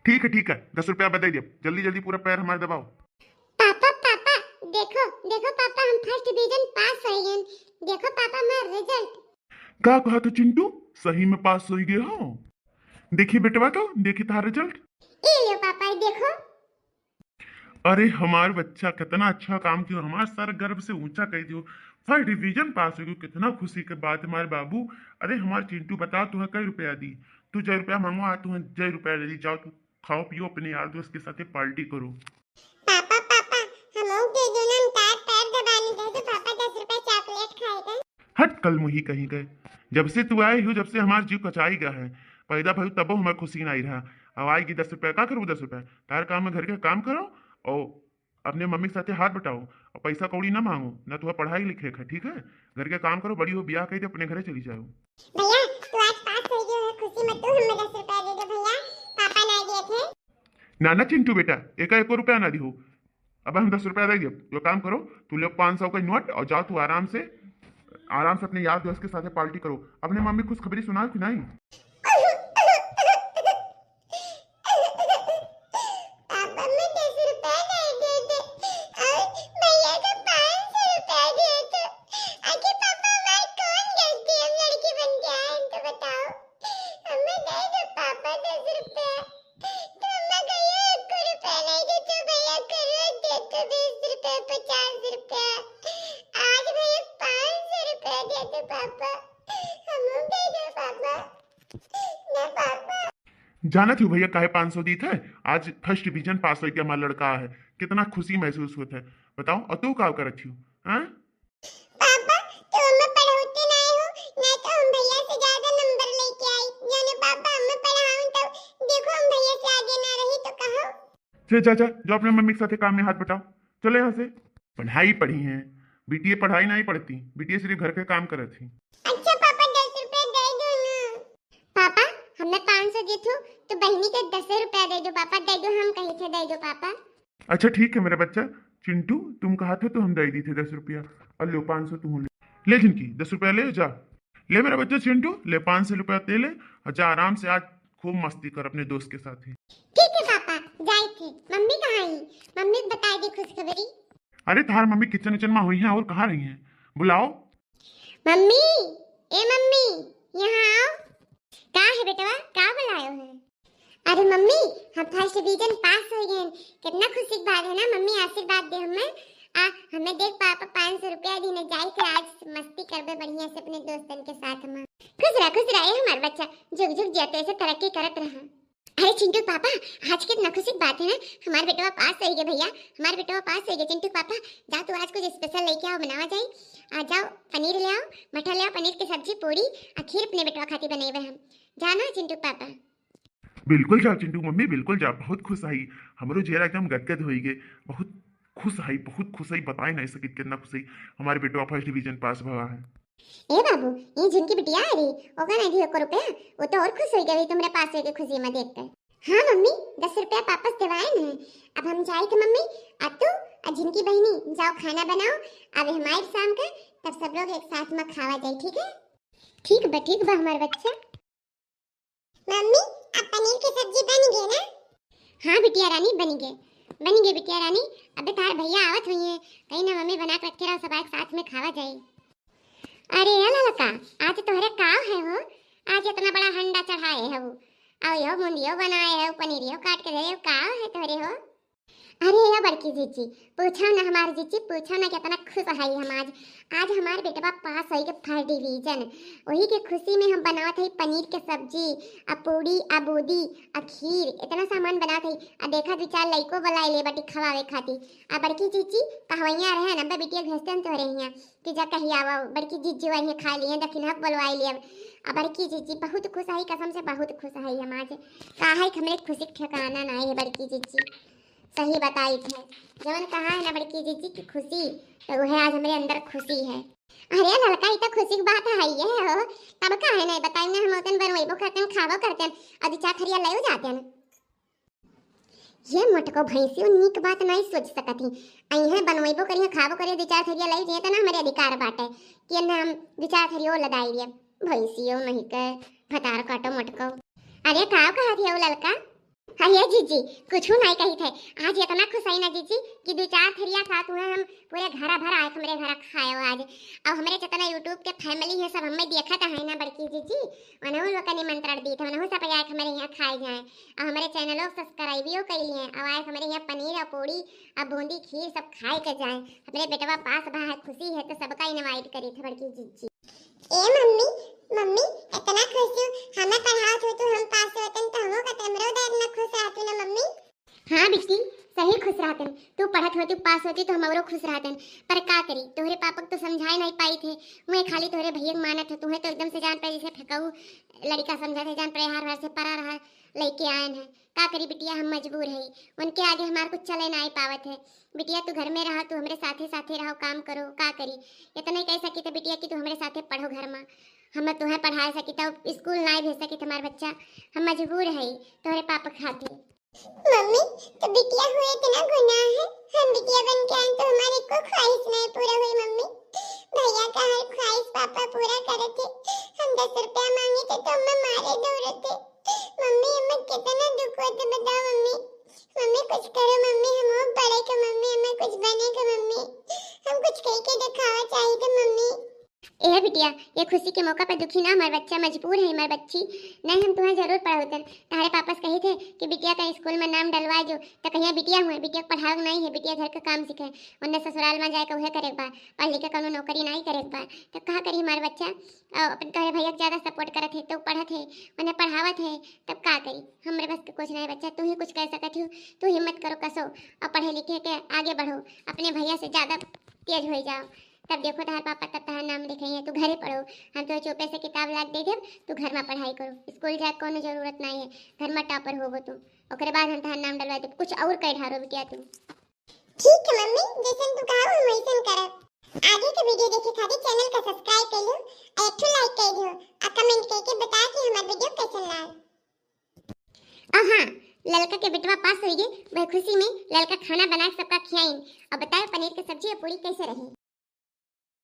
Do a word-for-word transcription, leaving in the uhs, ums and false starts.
ठीक है, ठीक है, दस रुपया बदे दियो, जल्दी जल्दी पूरा पैर हमार दबाओ। पापा, पापा, देखो, देखो पापा, हम फर्स्ट डिवीजन पास हो गए। देखो पापा, हमार रिजल्ट। का कहा था चिंटू, सही में पास हो गए हो? देखी बेटवा, तो देखी तार रिजल्ट। ए लो पापा, देखो। अरे हमार बच्चा कितना अच्छा काम कियो, हमार सर गर्व से ऊंचा कर दियो, फर्स्ट डिवीजन पास हो गयो, कितना खुशी के बात हमारे बाबू। अरे हमार चिंटू, बताओ तुम्हें कई रुपया दी? तू जय रुपया मांगो, आज तुम्हें जय रुपया दे दी, जाओ तू खाओ पियो, अपने यार दोस्त के साथे पार्टी करो। पापा, पापा, हमहू के दो ना, हम तार पैर दबानी दे दो पापा, दस रुपया चॉकलेट खाएगा। हट कलमुही कहीं गए, जब से तू आए हो, जब से हमार जीव कचाई गया है। पैदा भई तबो हमार खुशी नहीं रहा, अब आएगी दस रुपया, का करू दस रुपया? तार काम में घर के काम करो और अपने मम्मी के साथे हाथ बटाओ और पैसा कौड़ी ना मांगो, ना तुम्हारा पढ़ाई लिखे का, ठीक है? घर के काम करो, बड़ी हो, ब्याह कर दे, अपने घरे चली जाओ। भैया, तू आज पास हो गयो है, खुशी में तू हमें दस रुपया दे दे भैया, पापा ना दिए थे। ना ना चिंटू बेटा, एका एको रुपया ना दिहो। अब हम दस रुपया दे दियो, जो काम करो, तू ले पाँच सौ का नोट और जाओ तू आराम से, आराम से अपने यार दोस्त के साथे पार्टी करो। अपने मम्मी खुशखबरी सुनाओ कि नहीं? पापा, मैं दस रुपया दे देते और भैया को पाँच सौ रुपया दिए थे। आखिर पापा, हमारी कौन गलती है? हम लड़की बन के आए, हम तो बताओ। हमें दे दो पापा दस रुपया। तो अम्मा कहियो एक रुपया नहीं देते भैया, करो दे तो बीस रुपया, पचास रुपया। आज भैया पाँच सौ रुपया दे दो पापा, हमें दे दो पापा। ना पापा। जानत हो भैया काहे पाँच सौ दीत है? आज फर्स्ट डिवीजन पास होके हमारा लड़का है, कितना खुशी महसूस होत है। बताओ, और तू का करत हो? हाँ? पापा, तो हमें पढ़ौते ना हो, ना तो हम भैया से ज्यादा नंबर लेके आई। जाने पापा, हमें पढ़ाओ तो देखो हम भैया से आगे ना रही तो कहो। जा, जा, जा, जो अपने मम्मी के साथे काम में हाथ बटाओ। चले यहाँ से। पढ़ाई पढ़ी हैं, बिटिया पढ़ाई नहीं पढ़ती, बिटिया सिर्फ घर के काम करत ही। अच्छा पापा, दस रुपया दे दो ना। पापा, हमें पाँच सौ दी थू, तो बहनी के दस रुपया दे दो पापा, दे दो, हम कही थे दे दो पापा। अच्छा ठीक है मेरा बच्चा, चिंटू तुम कहा था तो हम दे दी थे दस रुपया, और लो पाँच सौ तू ले, ले जिनकी दस रुपया ले जा, ले मेरा बच्चा चिंटू, ले पाँच सौ रुपया ते ले, और जा आराम से आज खूब मस्ती कर अपने दोस्त के साथ ही। ठीक है पापा, जाए थे। मम्मी कहाँ ही? मम्मी को बताए दे खुशखबरी। अरे तार मम्मी किचन विचन में हुई हैं, और कहाँ रही हैं? बुलाओ। मम्मी, ए मम्मी, यहाँ आओ। का है बेटवा, का बुलायो है? अरे मम्मी, हम फर्स्ट डिवीजन पास हो गए हैं। कितना खुशी की बात है ना मम्मी, आशीर्वाद दे हमें। आ, हमें देख पापा पाँच सौ रुपया दीने, जाए के आज मस्ती करबे बढ़िया से अपने दोस्तन के साथ हम। खुश रहा, खुश रहा, ए हमार बच्चा, जुग जुग जिया, तो ऐसे तरक्की करत रहा। अरे चिंटू पापा, आज कितना खुशी की बात है ना, हमार बेटवा पास हो गए भैया, हमार बेटवा पास हो गए। चिंटू पापा, जाओ तू आज कुछ स्पेशल लेके आओ, बनावा जाए। आ जाओ, पनीर ले आओ, मटर ले आओ, पनीर की सब्जी, पूरी, आ खीर अपने बेटवा खातिर बनेबे हम। जाओ ना चिंटू पापा। बिल्कुल जाओ चिंटू मम्मी, बिल्कुल जाओ, बहुत खुश आई, हमरो जियरा एकदम गदगद होई गे, बहुत खुश आई, बहुत खुश आई, बताए नहीं सकित कितना खुश आई, हमारे बेटवा फर्स्ट डिवीजन पास भवा है। ए बाबू, ये जिनकी बिटिया आ रही, ओका नहीं दियो को रुपया, वो तो और खुश हो गई तुमरे पास होके खुशी में देख कर। हाँ मम्मी, दस रुपया वापस दिवाए न। अब हम जाए थे मम्मी, आ तू, आ जिनकी बहनी, जाओ खाना बनाओ, अब हमारे शाम का, तब सब लोग एक साथ में खावा जाए, ठीक है? ठीक बा, ठीक बा हमार बच्चा। मम्मी, अब पनीर की सब्जी बन गई ना? हाँ बिटिया रानी, बन गए, बन गए बिटिया रानी। अबे तार भैया आवत हुई है, कहीं ना मम्मी बना के रखे रहो, सब एक साथ में खावा जाए। अरे ए ललका, आज तोहरे का है हो? आज इतना बड़ा हंडा चढ़ाए है वो, और यो मुंदियो बनाए है, पनीरियो काट के दे, का है तोहरे हो? अरे या बड़की जीजी, पूछो ना हमार जीजी, पूछो ना कितना खुश है हम आज। आज हमार बेटवा पास होई के फर्स्ट डिवीजन, वही के खुशी में हम बनावत है पनीर के सब्जी, आ पूड़ी, आ बूदी, आ खीर, इतना सामान बनावत है। आ देखा दो चार लइको बुलाए ले बाटी खवावे खातिर। आ बड़की जीजी कहवैया रहे ना, अब्बा बिटिया भेजते हम तोहरे हियाँ कि जा कही आवा, बड़की जीजी वही खा लिए, दखिनहक बोलवाई लिए। आ बड़की जीजी बहुत खुश है, कसम से बहुत खुश है हम आज। का है कि हमरे खुशी के ठिकाना ना है बड़की जीजी। सही बताई थे, जवन कहा है ना बड़की जीजी की खुशी, तो वह आज हमरे अंदर खुशी है। अरे ललका, ई तो खुशी की बात है ये हो, तब का है नहीं बताई ना, हम उतन बनवेबो करते हैं, खाबो करते हैं, और दो चार थरिया ले जाते हैं। ये मोटको भैंसियो नीक बात नहीं सोच सकत ही, अइहे बनवेबो करिए, खाबो करिए, दो चार थरिया ले जाए तो ना हमारे अधिकार बाटे कि ना हम दो चार थरियो लदाई दिए। भैंसियो नहीं के भतार काटो मोटको। अरे का कहा थी हो ललका? अरे जीजी, कुछ नाहीं कहित है। आज इतना खुश है ना जीजी कि दो चार थरिया साथ हुए हम पूरे घरा भर आए, हमरे घरा खाए हो आज। अब हमरे जितना YouTube के family है, सब हमें देखत है ना बड़की जीजी, उन्हों लोग का निमंत्रण दीत है, उन्हों सब आए हमरे यहाँ खाए जाए। अब हमरे channel को subscribe भी कर लिए, अब आए हमरे यहाँ पनीर और पूड़ी, अब बूंदी खीर सब खाए के जाए। हमरे बेटवा पास बा है, खुशी है तो सबका invite करी थे बड़की जीजी। ए मम्मी, मम्मी, इतना खुश हूँ, हमें पढ़ावत हो तो हम पास होतन तो हमो का तमरो दाद ना खुश रहतू ना मम्मी। हाँ बिट्टी, सही खुश रहतन। तू पढ़त होती, पास होती तो हम औरो खुश रहतन। पर का करी, तोहरे पापा के तो समझाए नहीं पाई थे। मैं खाली तोहरे भैया के मानत है, तुम्हें तो एकदम से जान पे जैसे फेंकाऊ लड़का समझा थे, जान पे हार हार से परा रहा लेके आयन है। का करी बिटिया, हम मजबूर है, उनके आगे हमार कुछ चले नहीं पावत है। बिटिया तू घर में रहा, तू हमरे साथे साथे रहो, काम करो, का करी। इतना ही कह सकी तो बिटिया कि तू हमरे साथे पढ़ो घर में, हम तुम्हें पढ़ा सकी तो स्कूल नहीं भेज सकी हमार बच्चा। हम मजबूर है तोहरे पापा खातिर। मम्मी, तो बिटिया हुए इतना गुनाह है, हम बिटिया बन के आए तो हमारी को ख्वाहिश नहीं पूरा हुई मम्मी। भैया का हर ख्वाहिश पापा पूरा करे थे। हम दस रुपया मांगे थे तो हमें मारे दौड़े थे। मम्मी, हमें कितना दुख होता बताओ मम्मी। मम्मी कुछ करो मम्मी, हम और पढ़े के मम्मी, हमें कुछ बने के मम्मी। हम कुछ कह के दिखावा चाहिए थे मम्मी। ए बिटिया, ये खुशी के मौका पर दुखी ना, हमार बच्चा मजबूर है, हमार बच्ची। नहीं, हम तुम्हें जरूर पढ़ावतन। तुम्हारे पापा से कही थे कि बिटिया का स्कूल में नाम डलवा जो, तो कहिया बिटिया हुए, बिटिया के पढ़ावे के नहीं है, बिटिया घर का काम सीखे, उन्हें ससुराल में जाए के उहे करे के बा, पढ़ लिख के कौनो नौकरी नहीं करे के बा। तो कहा करी हमार बच्चा, अ, अपन तोहरे भैया के ज्यादा support करत है, तो पढ़त है, उन्हें पढ़ावत है, तब का करी, हमरे बस के कुछ नहीं बच्चा, तू ही कुछ कर सकत हो, तू हिम्मत करो कसो और पढ़े लिखे के आगे बढ़ो, अपने भैया से ज्यादा तेज हो जाओ। तब देखो तहार पापा तब तहार नाम लिखे हैं, तू घरे पढ़ो, हम तो चुपे से किताब ला के दे देब, तू घर में पढ़ाई करो, स्कूल जाए के कोनो जरूरत नहीं है, घर में topper होबो तू। ओकरे बाद हम तहार नाम डलवा देब, कुछ और कह ढारो बिटिया तू। ठीक है मम्मी, जैसन तू कहो हम वैसन करब। आगे के video देखे खातिर channel का subscribe कर लो, एक ठो like कर दो और comment करके बता कि हमार video कैसन लाग। और हाँ, ललका के बेटवा पास होइगे, वह खुशी में ललका खाना बना के सबका खियाइन और बताओ पनीर के सब्जी और पूरी कैसे रही।